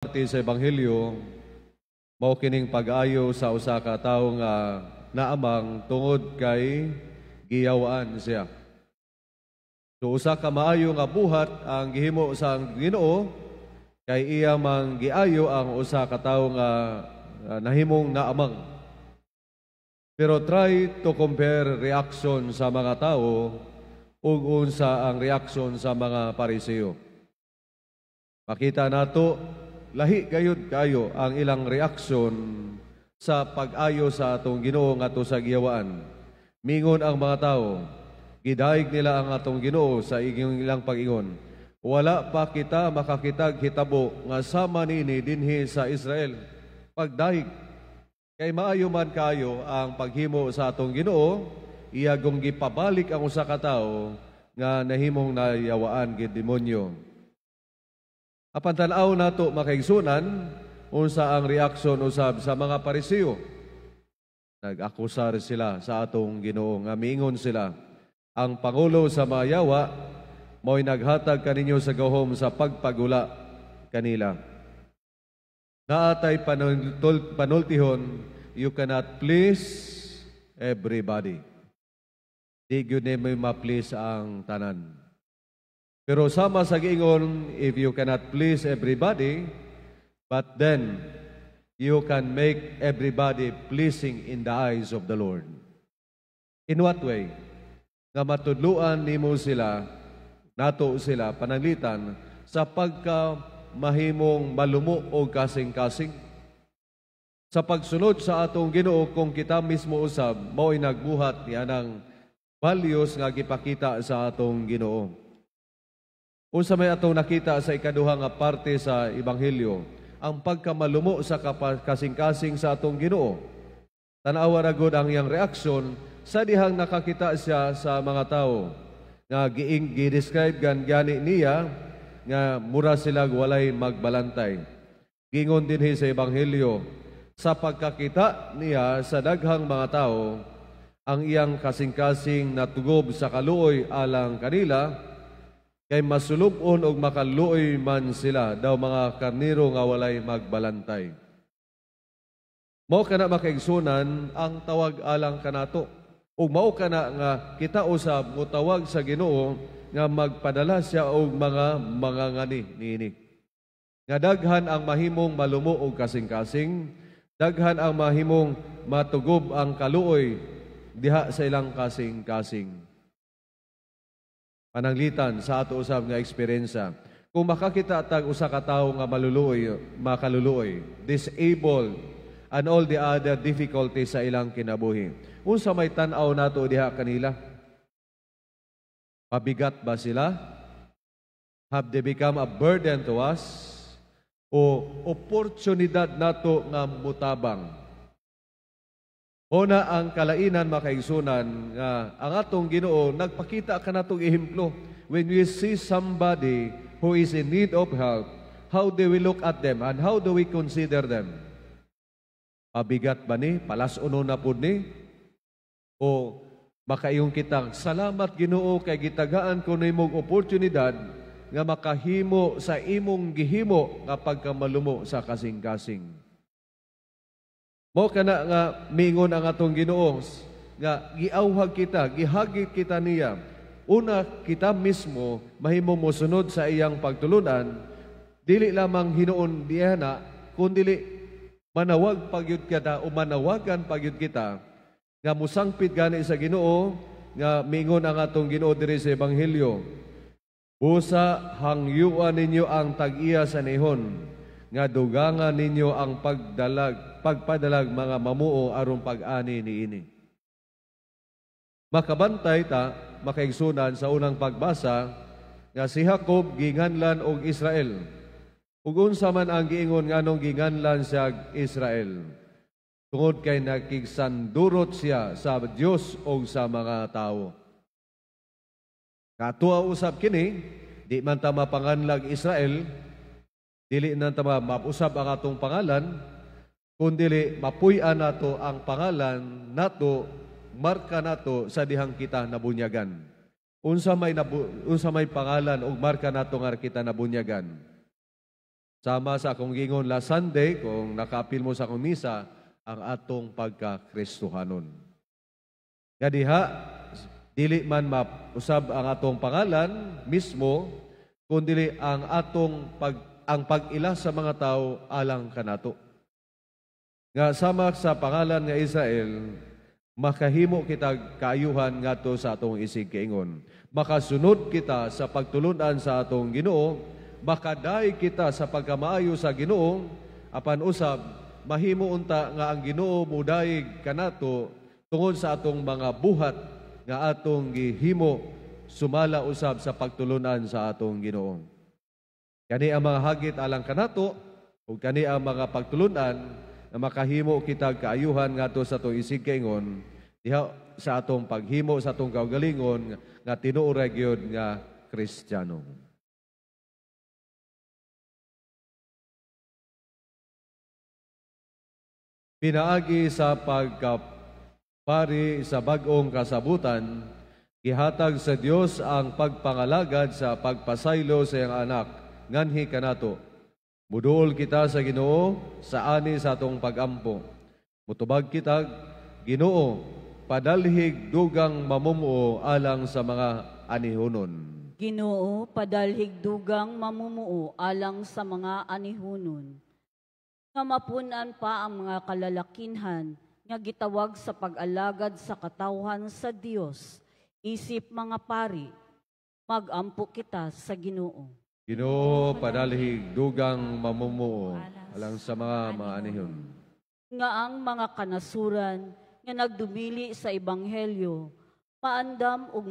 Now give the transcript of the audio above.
Parte sa Ebanghelyo mao kining pag-ayo sa usa ka tawo nga naamang tungod kay giyawaan siya. So usa ka maayo nga buhat ang gihimo sa Ginoo kay iya mang giayo ang usa ka tawo nga nahimong naamang. Pero try to compare reaction sa mga tao ug unsa ang reaction sa mga Pariseo. Makita nato, lahi gayud kayo ang ilang reaksyon sa pag-ayo sa atong Ginoo ngadto sa giyawaan. Mingon ang mga tao, gidayeg nila ang atong Ginoo sa ilang pag-ingon. "Wala pa kita makakitag hitabo nga sama niini dinhi sa Israel." Pagdayeg. Kay maayo man kayo ang paghimo sa atong Ginoo, iya gong gipabalik ang usa ka tawo nga nahimong nayawaan gid demonyo. Apan tan-aw nato, makaigsunan, unsa ang reaksyon usab sa mga Pariseo. Nag-akusar sila sa atong Ginoo nga miingon sila, "Ang pangulo sa mga yawa mao'y naghatag kaninyo sa gahom sa pagpagula kanila." Naatay panultihon, you cannot please everybody. Di gyud nimo ma-please ang tanan. Pero sama sa giingon, if you cannot please everybody, but then you can make everybody pleasing in the eyes of the Lord. In what way? Nga matudluan nimo sila, nato sila, pananglitan, sa pagka mahimong malumo o kasing-kasing. Sa pagsunod sa atong Ginoo, kung kita mismo usab mao'y nagbuhat ni anang values nga gipakita sa atong Ginoo. Unsa may atong nakita sa ikaduha nga parte sa Ebanghelyo? Ang pagkamalumo sa kasing-kasing sa atong Ginoo. Tan-awa ra gud ang iyang reaksyon sa dihang nakakita siya sa mga tao nga giing gi-describe gan gani niya nga mura sila walay magbalantay. Gingon dinhi sa Ebanghelyo, sa pagkakita niya sa daghang mga tao, ang iyang kasing-kasing natugob sa kaluoy alang kanila kay masulub-on og makaluoy man sila, daw mga karniro nga walay magbalantay. Mao kana, makaigsunan, ang tawag alang kanato. Ug mao kana nga kita usab motawag sa Ginoo nga magpadala siya og mga mangangani niini. Nga daghan ang mahimong malumo og kasing-kasing, daghan ang mahimong matugob ang kaluoy diha sa ilang kasing-kasing. Pananglitan sa ato usab nga eksperyensya, kung makakita tag usa ka tawo nga maluluoy, makaluluoy, disabled, and all the other difficulties sa ilang kinabuhi, unsa may tan-aw nato diha kanila? Pabigat ba sila? Have they become a burden to us? O oportunidad nato nga mutabang? Una ang kalainan, makaigsunan, nga ang atong Ginoo nagpakita kanatong ehemplo. When we see somebody who is in need of help, how do we look at them and how do we consider them? Pabigat ba ni? Palas-uno na pud ni? O makaingon kitang, "Salamat, Ginoo, kay gitagaan ko nimong oportunidad nga makahimo sa imong gihimo nga pagkamalumo sa kasing-kasing"? Mao kana nga miingon ang atong Ginoo nga giawhag kita, gihagit kita niya. Una, kita mismo mahimo mosunod sa iyang pagtulunan, dili lamang hinuon diha na, kundili manawag pagyud kita o manawagan pagyud kita nga musangpit gani sa Ginoo nga miingon ang atong Ginoo diri sa Ebanghelyo. "Busa hangyuan ninyo ang tag-iya sa anihon nga dugangan ninyo ang pagpadalag mga mamuo aron pag-ani niini." Makabantay ta, makaigsunan, sa unang pagbasa nga si Jacob ginganlan og Israel. Ug unsa man ang giingon nganong ginganlan siya Israel? Tungod kay nakigsandurot siya sa Dios og sa mga tawo. Katuwa usab kini, di man ta mapanganlag Israel, dili na ta mapusab ang atong pangalan, kundili mapuy-an nato ang pangalan nato, marka nato sa dihang kita nabunyagan. Unsa may pangalan og marka nato nga kita nabunyagan? Sama sa akong gingon last Sunday, kung nakaapil mo sa akong misa, ang atong pagka-Kristohanon. Nga diha, dili man mausab ang atong pangalan mismo, kundili ang atong ang pag-ila sa mga tao alang kanato. Nga sama sa pangalan nga Israel, makahimo kita kaayuhan ngadto sa atong isig kaingon. Makasunod kita sa pagtulunan sa atong Ginoo, makadayeg kita sa pagkamaayo sa Ginoo, apan usab mahimo unta nga ang Ginoo mudayeg kanato tungod sa atong mga buhat nga atong gihimo sumala usab sa pagtulunan sa atong Ginoo. Kani ang mga hagit alang kanato ug kani ang mga pagtulunan na makahimo kita kaayuhan ngadto sa atong isig kaingon diha sa atong paghimo sa atong kaugalingon nga tinuod ra gyud nga Kristiyano. Pinaagi sa pagkapari sa bag-ong kasabutan, gihatag sa Dios ang pagpangalagad sa pagpasaylo sa iyang anak nganhi kanato. Muduol kita sa Ginoo sa ani sa atong pagampo. Mutubag kita, Ginoo, padalhig dugang mamumuo alang sa mga anihunon. Ginoo, padalhig dugang mamumuo alang sa mga anihunon. Nga mapunan pa ang mga kalalakinhan nga gitawag sa pag-alagad sa katawhan sa Dios, isip mga pari, magampo kita sa Ginoo. Ginoo, padalhig dugang mamumuo alang sa mga maanihon. Nga ang mga kanasuran nga nagdumili sa ebanghelyo, maandam ug